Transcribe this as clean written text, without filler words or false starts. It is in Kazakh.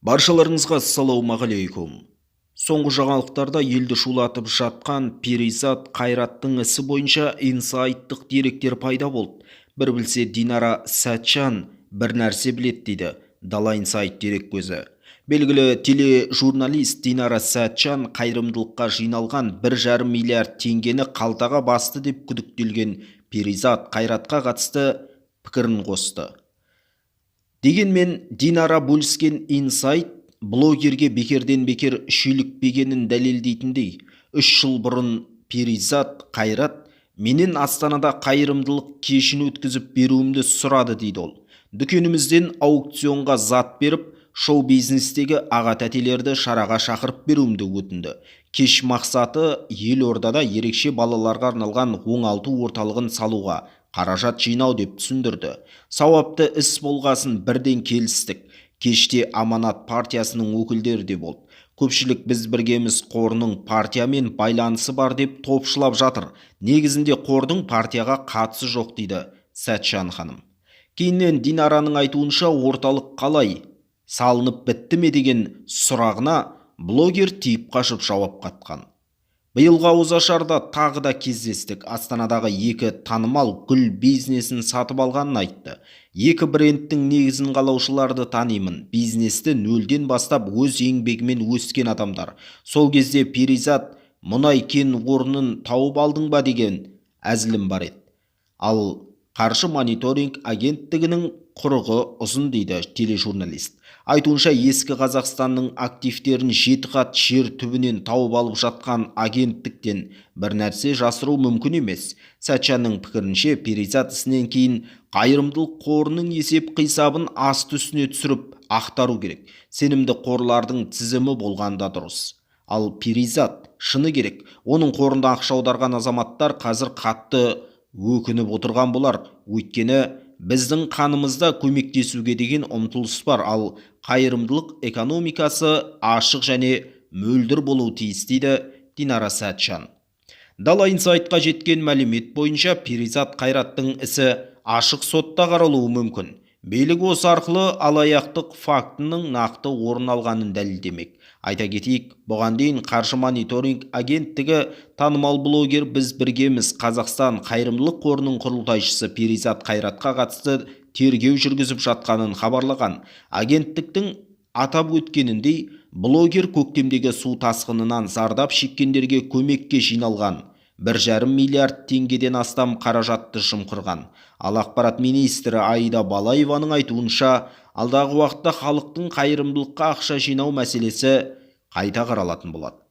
Баршаларыңызға ассалаумағалейкум. Соңғы жаңалықтарда елді шулатып жатқан Перизат Қайраттың ісі бойынша инсайттық деректер пайда болды. Бір білсе, Динара Сәтжан бір нәрсе біледі, дейді Дала Инсайт дереккөзі. Белгілі тележурналист Динара Сәтжан қайырымдылыққа жиналған 1,5 миллиард теңгені қалтаға басты деп күдіктелген Перизат Қайратқа қатысты пікірін қосты. Дегенмен Динара бөліскен инсайт блогерге бекерден бекер шүйлікпегенін дәлелдейтіндей. 3 жыл бұрын Перизат Қайрат менен Астанада қайырымдылық кешін өткізіп беруімді сұрады, дейді ол. Дүкенімізден аукционға зат беріп, шоу-бизнестегі аға-тәтелерді шараға шақырып беруімді өтінді. Кеш мақсаты елордада ерекше балаларға арналған оңалту орталығын салуға қаражат жинау деп түсіндірді. Сауапты іс болғасын, бірден келістік. Кеште Аманат партиясының өкілдері де болды. Көпшілік «Біз біргеміз» қорының партиямен байланысы бар деп топшылап жатыр. Негізінде қордың партияға қатысы жоқ, дейді Сәтжан ханым. Кейіннен Динараның айтуынша, орталық қалай, салынып бітті ме деген сұрағына блогер тиіп қашып жауап қатқан. Биылғы ауызашарда тағы да кездестік. Астанадағы екі танымал гүл бизнесін сатып алғанын айтты. Екі брендтің негізін қалаушыларды танимын. Бизнесті нөлден бастап, өз еңбегімен өскен адамдар. Сол кезде «Перизат, мұнай кен орнын тауып алдың ба?» деген әзілім бар еді. Ал Қаржы мониторинг агенттігінің құрығы ұзын, дейді тележурналист. Айтуынша, ескі Қазақстанның активтерін жеті қат жер түбінен тауып алып жатқан агенттіктен бір нәрсе жасыру мүмкін емес. Сәтжанның пікірінше, Перизат ісінен кейін қайырымдылық қорының есеп қисабын асты үстіне түсіріп ақтару керек. Сенімді қорлардың тізімі болғанда дұрыс. Ал Перизат, шыны керек, оның қорында ақша аударған азаматтар қазір қатты өкініп отырған болар. Өйткені біздің қанымызда көмектесуге деген ұмтылыс бар. Ал қайырымдылық экономикасы ашық және мөлдір болуы тиіс, дейді Динара Сәтжан. Дала Инсайтқа жеткен мәлімет бойынша, Перизат Қайраттың ісі ашық сотта қаралуы мүмкін. Билік осы арқылы алаяқтық фактінің нақты орын алғанын дәлелдемек. Айта кетейік, бұған дейін Қаржы мониторинг агенттігі танымал блогер, «Біз біргеміз Қазақстан» қайырымдылық қорының құрылтайшысы Перизат Қайратқа қатысты тергеу жүргізіп жатқанын хабарлаған. Агенттіктің атап өткеніндей, блогер көктемдегі су тасқынынан зардап шеккендерге көмекке жиналған 1,5 миллиард теңгеден астам қаражатты жымқырған. Ал ақпарат министрі Аида Балаеваның айтуынша, алдағы уақытта халықтың қайырымдылыққа ақша жинау мәселесі қайта қаралатын болады.